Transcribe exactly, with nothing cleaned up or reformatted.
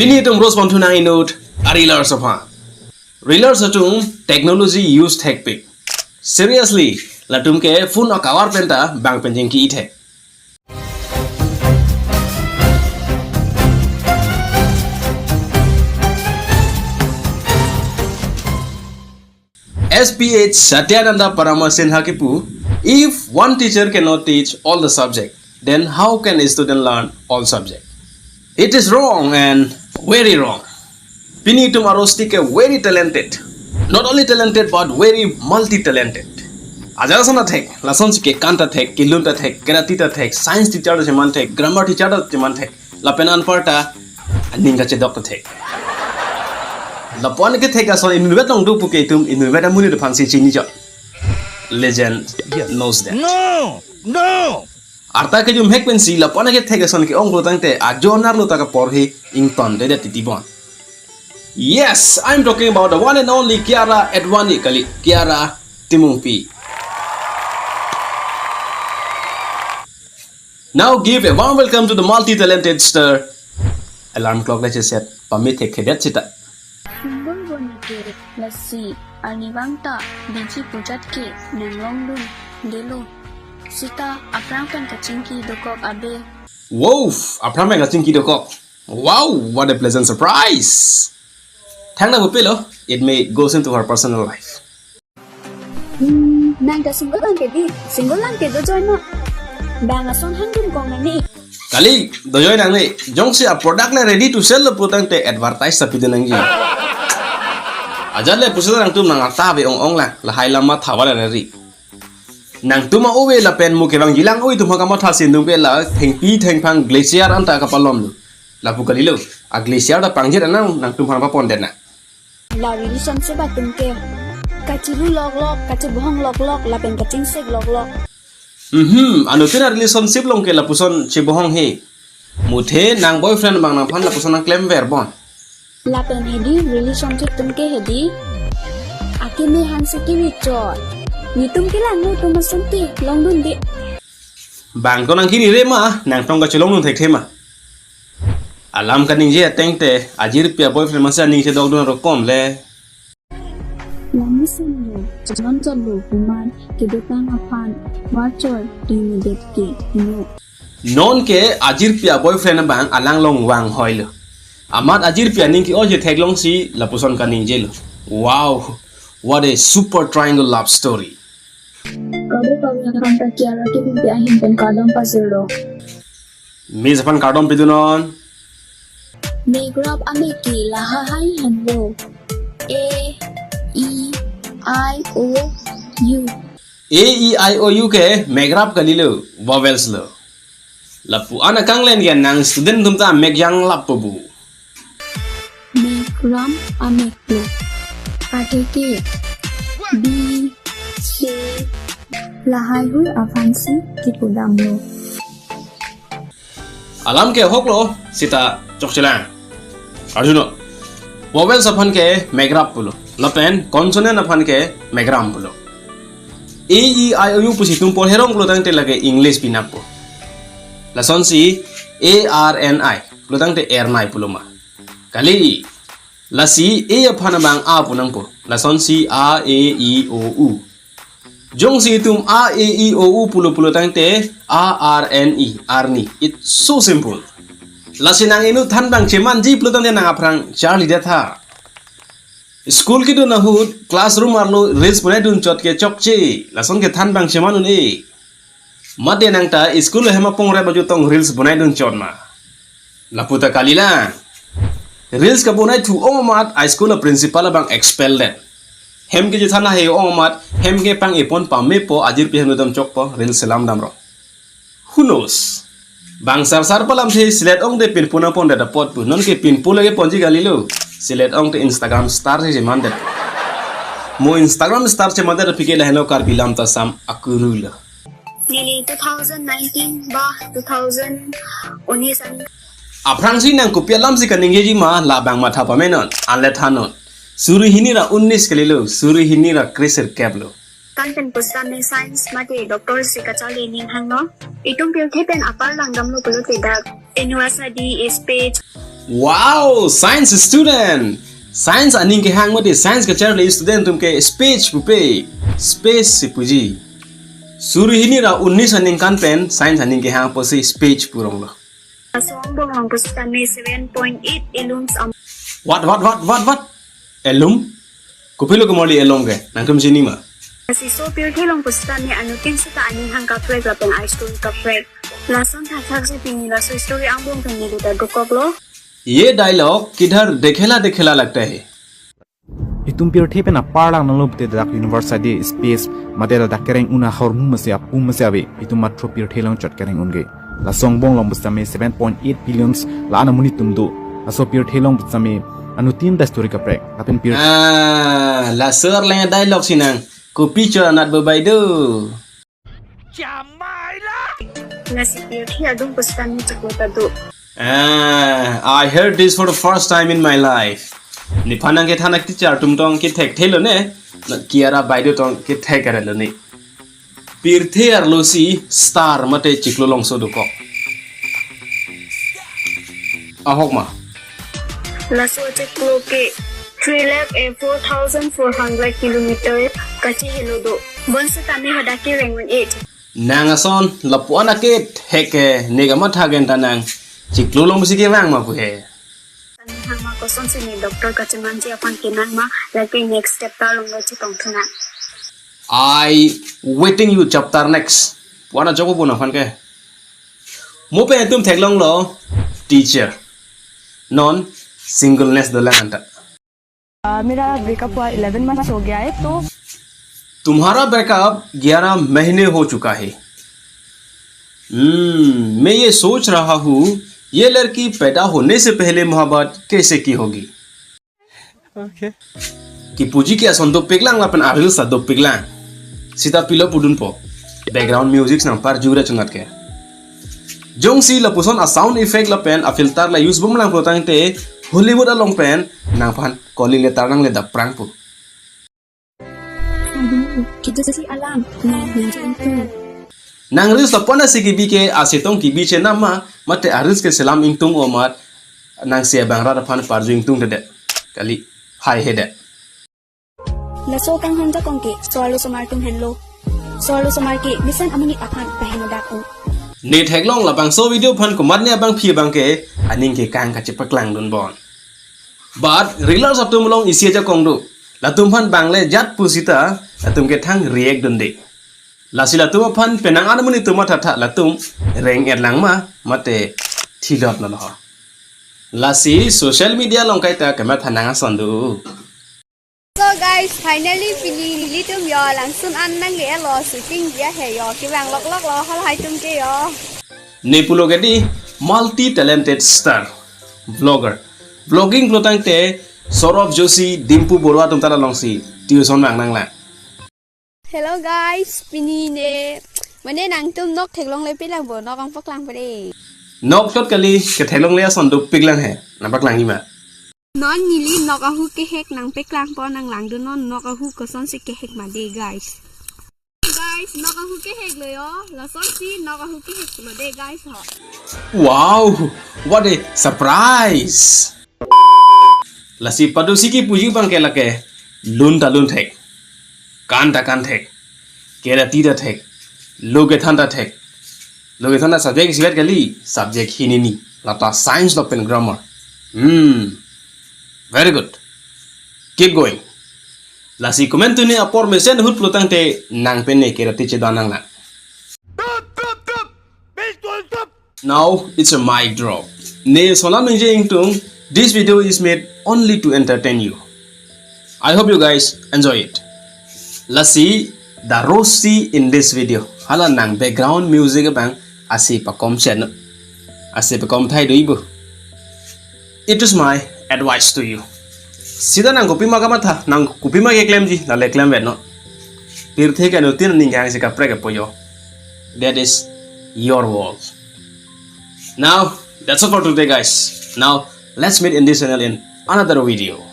Pini itum rose pon thu nang inut a-reelers aphan. Reelers atum technology use thekpik. Seriously, latum ke phone a-cover pen ta bang pen jengki thek. S P H Satyananda Paramasinha kipu, if one teacher cannot teach all the subject, then how can a student learn all subject? It is wrong and very wrong. Pini itum a-roaster ke very talented. Not only talented but very multi-talented. Ajat ason ta thek, lasonsi kekan ta thek, kelun ta thek, karate ta thek, science teacher ta cheman thek, grammar teacher ta cheman thek. Lapen anparta aning kachedok ta thek. Lapu-an kethek ason inutvet along do puke itum inutvet amonit aphansi chini chot. Legend knows that. No! No! Arta kejumhek pensi lapu-an kethek ason ke-ong pulo tangte ajo anerlo ta kaporhi ingtondedet titi bon. Yes, I'm talking about the one and only Kiara Advani kali, Kiara Timungpi. Now give a warm welcome to the multi-talented star. Alarm clock le cheset pamit thekthedet sita. Sumbul boni ke lasi arnivang ta biji pujat ke nanglongdundelo. Sita aphrang pen kachingki dokok abe. Wow, aphrang pen kachingki dokok. Wow, what a pleasant surprise. Thank na bupelo, it may goes into her personal life. Hmm, nang ta single lang ke di, single lang ke dojoino. Bang ason hangdun kong nang ni. Kali, dojoi nangne, jongsi a-product le ready to sell lo pulo tangte advertise ta pidun nangji. Ajat le pusi nangtum nang arta ave ong-ong lang, lahai lam matha vale rari. Nangtum a-ove lapen mo kevangji lang oi tum ha kamatha si nung ke la thengpi thengphang glacier anta kapalomlo. Lapu kalilo, a-glacier ta pangjet anang nangtum aphan papondet nang. La relationship atum ke kachiru loklok, kachibohong loklok, lapen kachingsek loklok. Mhm, anuttin a-relationship along ke lapuson chibohong he. Muthe nang boyfriend abang nangphan lapuson nangklemver bon. Lapen hedi relationship atum ke hedi. Akeme hansi kiri chot. Nitum ke lang no tum ason ti longdunde. Bang ko nang kiri re ma, nangtong kachelongdun thekthe ma. Alam kaningje ateng te, ajirpi a-boyfriend masi aning chedokdun aro kom le. Lami sanglo, chalon chalo kuman, kedotang aphan, vachor, tinidet ke, ino. Non ke ajirpi a-boyfriend abang alang along vanghoilo. Amat ajirpi aning ke-oi theklongsi lapuson kaningjelo. Wow, what a super triangle love story. Kado kami akan ta Kiara ke pimpi ahin pen kardom pajirlo. Miss aphan kardom pidunon. Megrap ame ke lahai henlo. A, E, I, O, U. A, E, I, O, U ke megrap kalilo, vowels lo. Lapu-an akanglen ke nang student atum ta mek jang lapu bu. Megram amek lo. Atheke B, C, lahai hui aphansi kipudamlo. Alam ke ahok lo, sita chokchelang. Arjuno. Vowels aphan ke megrap pulo. Lapen consonant aphan ke megram pulo. A, E, I, O, U pusi itum porherong pulo tangte lake English pinakpo. Lasonsi A R N I pulo tangte ernai pulo ma. Kali, lasi A aphan abang a pu nangpo. Lasonsi A, E, I, O, U. Jongsi itum A, E, I, O, U pulo pulo tangte A R N E, arni. It's so simple. Lasi nang inut than bang chemanji pulo tangte nang aphrang charlidet tha. School kedun ahut classroom arlo reels bonaidun chot ke chokche. Lason ke than bang cheman un-e. Mate nang ta school hem apong rep ajutong reels bonaidun chot ma. Lapu ta kalilang. Reels kabonaithu ong amat a-school a-principal abang expel det. Hem kejuthan ahe ong amat hem kepang-ipon pamepo ajirpi hem dam chokpo reels selam damrong. Who knows? Bang sarsar palamthe selet ongte pinpo nangpondet apot pu. Non ke pinpo lake ponji kalilo. Selet ongte Instagram star si chemandet. Mo Instagram star chemandet aphi ke lahenlo Karbi lam ta sam akuru lo. Neli two thousand nineteen ba two thousand unis an. Aphrangsi nang kopi alamsi kaningjeji ma labang matha pamenon, anle thanon. Suri hini ra unis kalilo, suri hini ra kre sirkep lo. Kan pen pusitame science mate doctor si kacharli ning hangno. Itum pirthe pen apar langdamlo pulote dak anniversary, speech. Wow, science student! Science aning kehang mate science kacharli student atum ke space pupe. Space si puji. Suri hini ra unis aningkan pen science aning kehang apotsi space pu rong lo. Laso angbong along pusitame seven point eight alums am- What, what, what, what, what? Alum? Kopilo kemorli alum ke? Nangtum chini ma? Lasi laso pirthe along pusitame anuttin seta aning hang kaprek lapen a-story kaprek. Lason thakthak si pini laso story angbong pen neli ta dokoklo. ये डायलॉग किधर देखेला देखेला लगता है। Itum pirthe pen apar lang nanglo pute dak universe ade space mate ladak kereng un ahormu masi apum masi ave. Itum matro pirthe along chot kereng un ke. Laso angbong along pusitame seven point eight billions la-an amonit atum do. Laso pirthe along pusitame anuttin ta story kaprek. Lapen pir- Ah, laso arleng dialogue si nang. Kopi chot anat babai do. Lasi pirthe adung pusitame chiklo ta do. Ah, I heard this for the first time in my life. Nephan nangkethan a-teacher atum tong kethekthelo ne. Na Kiara Baidu tong kethek arlo ne. Pirthe arlo si star mate chiklo longso dokok. Ahok ma? Laso chiklo ke three lakh four thousand four hundred kilometer kachihelo do. Bonsitame hadak kereng un-e. Nang ason lapu-an akethek ke ne kamatha genta nang chiklo longsi kevang ma pu he. Nang ma kosonsi ne doctor kachemanji aphan kenang ma, lake next step ta longlo chetong thunang. I waiting you chapter next. Wana chopo puna aphan ke. Mo pen itum theklonglo teacher. Non singleness dolang anta. आ, मेरा ब्रेकअप हुआ eleven months हो गया है, तो तुम्हारा ब्रेकअप ग्यारह महीने हो चुका है। हम्म, मैं ये सोच रहा हूँ, ये लड़की पैदा होने से पहले मोहब्बत कैसे की होगी? Okay. Kipuji ke ason dopiklang lapen a-reels ta dopiklang. Sita pilo pudunpo. Background music nangparjura chunat ke. Jongsi lapuson a-sound effect lapen a-filter la use bomlang pulotangte Hollywood along pen nangphan calling letter nangle daprang pu. Aduh, itu sih alam. Nah, yang itu. Nang reels lapu-an asi kebi ke asetong kebi chenam ma, mate a-reels ke selam ingtung omat, nang si abang rat aphan parju ingtungdedet. Kali, hai hedet. Laso kanghon jakong ke, so-arlo so-omar atum henlo. So-arlo so-omar ke, mesen amonit aphan pahenodak o. Ne theklong labangso video aphan komatne abangpi abang ke, aning kekang kachepaklangdun bon. But reels atum along isi ajakong do. Latum aphan bangle jat pusita, latum ke thang react dunde. Lasi latum aphan penang an amonit atum mathatha latum reng-et lang ma, mate thilot lo ho. Lasi social media along kaita kematha nang ason do. So guys, finally pini nelitum yo langsun an nangke-etlo, shooting dia he yo, kevang loklok lo, halahai atum ke yo. Ne pulo ke di multi talented star, vlogger. Vlogging pulotangte Saurabh Joshi, Dimpu Barua atum ta alongsi tuition vang nanglang. Hello guys, pini ne mane nangtum nok theklongle pilang bo, nok nangpaklang pare. Nok tot kali, ketheklongle ason dopiklang he, nangpaklangji ma. Non neli nok ahu kehek nangpaklangpo, nanglangdun non nok ahu kosonsi kehek ma de guys. Guys, nok ahu kehek lo yo, lasonsi nok ahu kehek lo de guys ho. Wow, what a surprise! Lasi padosi kipuji abang ke lake, lun ta lun thek, kan ta kan thek, kerati ta thek, lo kethan ta thek. Lo kethan ta subject isivet kali, subject hini ni, lata science lapen grammar. Hmm, very good. Keep going. Lasi comment tuni apor mesen ahut pulotangte nang pen ne kerati chedan nanglang. Now it's a mic drop. Ne sonam ningje ingtung, this video is made only to entertain you. I hope you guys enjoy it. Lasi the roast in this video. Hala nang background music abang asi pakom channel. Asi pakom thai do ibu. It is my advice to you. Sita nang kopima kamatha, nang kopima keklemji, lale klemvek non. Pirthe ke anuttin aning kehang si kaprek apo yo. That is your world. Now, that's all for today, guys. Now, let's meet in this channel in another video.